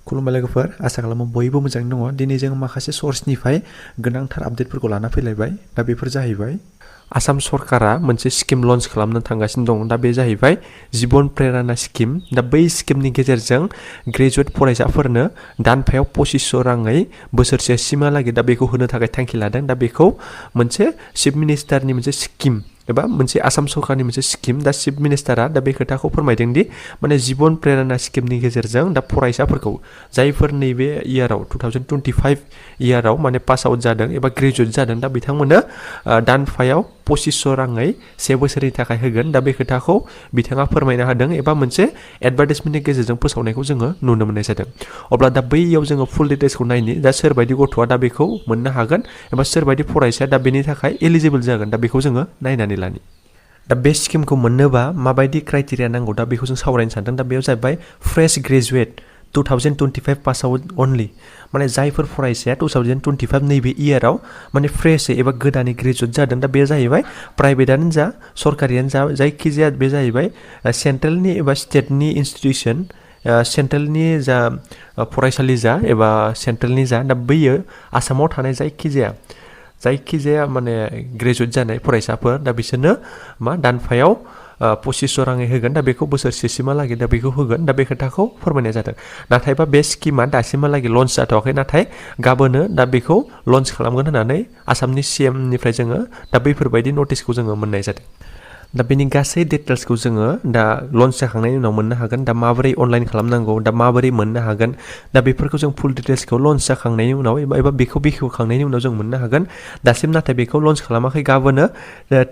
खुलुमबाय लोगोफोर आसा खालामो बयबो मोजाङै दङ दिनै जों माखासे सोर्सनिफ्राय गोनांथार आपडेटफोरखौ लाना फैलायबाय दा बेफोर जाहैबाय आसाम सरकारा मोनसे स्किम लन्च खालामनो थांगासिनो दं दा बे जाहैबाय जीवन प्रेरणा स्किम दा बै स्किमनि गेजेरजों ग्रेजुवेट फरायसाफोरनो दानफायाव 2500 राङै बोसोरसे सिमहालागै दा बेखौ होनो थाखाय थांखि लादों दा बेखौ मोनसे चिफ मिनिस्टारनि मोनसे स्किम एबा मोनसे आसाम सरकारनि मोनसे स्किम दा चिफ मिनिस्टारा दा बे खोथाखौ फोरमायदों दि माने जीवन प्रेरणा स्किमनि गेजेरजों दा फरायसाफोरखौ जायफोर नैबे इयाराव 2025 इयाराव माने पास आउट जादों एबा ग्रेजुवेट जादों दा बिथांमोननो दानफायाव 2500 राङै से बोसोरनि थाखाय होगोन दा बे खोथाखौ बिथाङा फोरमायना होदों एबा मोनसे एडभार्टाइजमेन्टनि गेजेरजों फोसावनायखौ जोङो नुनो मोननाय जादों अब्ला दा बैयाव जोङो फुल डिटेल्सखौ नायनि दा सोरबायदि गथ'आ दा बेखौ मोननो हागोन एबा सोरबायदि फरायसाया दा बेनि थाखाय एलिजिबल जागोन दा बेखौ जोङो नायनानै लानि दा बे स्किमखौ मोननोबा माबायदि क्राइटेरिया नांगौ दा बेखौ जों सावरायनो सानदों दा बेयाव जाहैबाय फ्रेश ग्रेजुवेट 2025 पास आउट अनलि माने जायफोर फरायसाया 2025 नैबे इयाराव माने फ्रेश एबा गोदानै ग्रेजुवेट जादों दा बे जाहैबाय प्राइभेटआनो जा सरकारियानो जा जायखिजाया बे जाहैबाय सेन्ट्रेलनि एबा स्टेटनि इन्स्टिटिउसन सेन्ट्रेलनि जा फरायसालि जा एबा सेन्ट्रेलनि जा दा बैयो आसामाव थानाय जायखिजाया माने ग्रेजुवेट जानाय फरायसाफोर दा बिसोरनो मा दानफायाव 2500 राङै होगोन दा बेखौ बोसोरसेसिमहालागै दा बेखौ होगोन दा बे खोथाखौ फोरमायनाय जादों नाथायबा बे स्किमा दासिमहालागै लन्च जाथ'वाखै नाथाय गाबोनो दा बेखौ लन्च खालामगोन होननानै आसामनि CMनिफ्राय जोङो दा बैफोरबायदि नटिसखौ जोङो मोननाय जादों दा बेनि गासै डिटेल्सखौ जोङो दा लन्च जाखांनायनि उनाव मोननो हागोन दा माबोरै अनलाइन खालामनांगौ दा माबोरै मोननो हागोन दा बेफोरखौ जों फुल डिटेल्सखौ लन्च जाखांनायनि उनाव एबा बेखौ बेखेवखांनायनि उनाव जों मोननो हागोन दासिम नाथाय बेखौ लन्च खालामाखै गाबोनो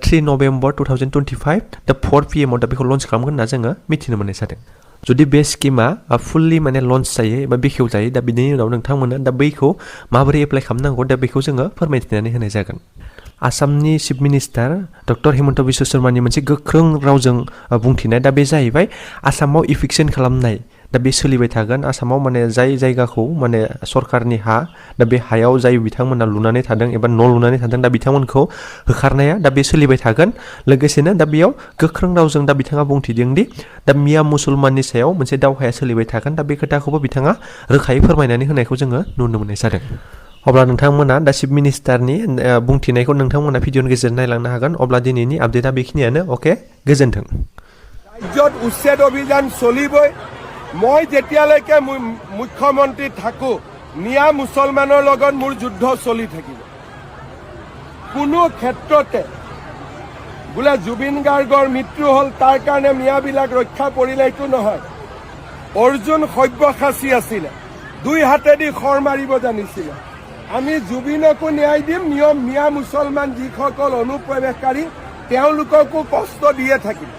3 नभेम्बर 2025 दा 4 PM दा बेखौ लन्च खालामगोन होनना जोङो मिथिनो मोननाय जादों जुदि बे स्किमा फुल्लि माने लन्च जायो एबा बेखेवजायो दा बिनि उनाव नोंथांमोननो दा बैखौ माबोरै एप्लाइ खालामनांगौ दा बेखौ जोङो फोरमायथिनानै होनाय जागोन आसामनि chief minister doctor Himanta Biswa शर्मानि मोनसे गोख्रों रावजों बुंथिनाय दा बे जाहैबाय आसामाव इभिक्सन खालामनाय दा बे सोलिबाय थागोन आसामाव माने जाय जायगाखौ माने सरकारनि हा दा बे हायाव जाय बिथांमोना लुनानै थादों एबा न' लुनानै थादों दा बिथांमोनखौ होखारनाया दा बे सोलिबाय थागोन लोगोसेनो दा बेयाव गोख्रों रावजों दा बिथाङा बुंथिदों दि दा मिया मुसलमाननि सायाव मोनसे दावहाया सोलिबाय थागोन दा बे खोथाखौबो बिथाङा रोखायै फोरमायनानै होनायखौ जोङो नुनो मोननाय जादों अब्ला नोंथांमोना दा चिफ मिनिस्टारनि बुंथिनायखौ नोंथांमोना भिडिअनि गेजेरजों नायलांनो हागोन अब्ला दिनैनि आपडेटआ बेखिनियानो अके गोजोन्थों राজ্যত উচ্ছেদ অভিযান চলিবই মই যেতিয়ালৈকে মুখ্যমন্ত্ৰী থাকো মিয়া মুছলমানৰ লগত মোৰ যুদ্ধ চলি থাকিব কোনো ক্ষেত্ৰতে বোলে জুবিন গাৰ্গৰ মৃত্যু হ'ল তাৰ কাৰণে মিয়াবিলাক ৰক্ষা পৰিলে এইটো নহয় অৰ্জুন সব্যসাচী আছিলে দুই হাতেদি খৰ মাৰিব জানিছিলে আমি জুবিনকো ন্যায় দিম মিয়া মুছলমান যিসকল অনুপ্ৰৱেশকাৰী তেওঁলোককো কষ্ট দিয়ে থাকিম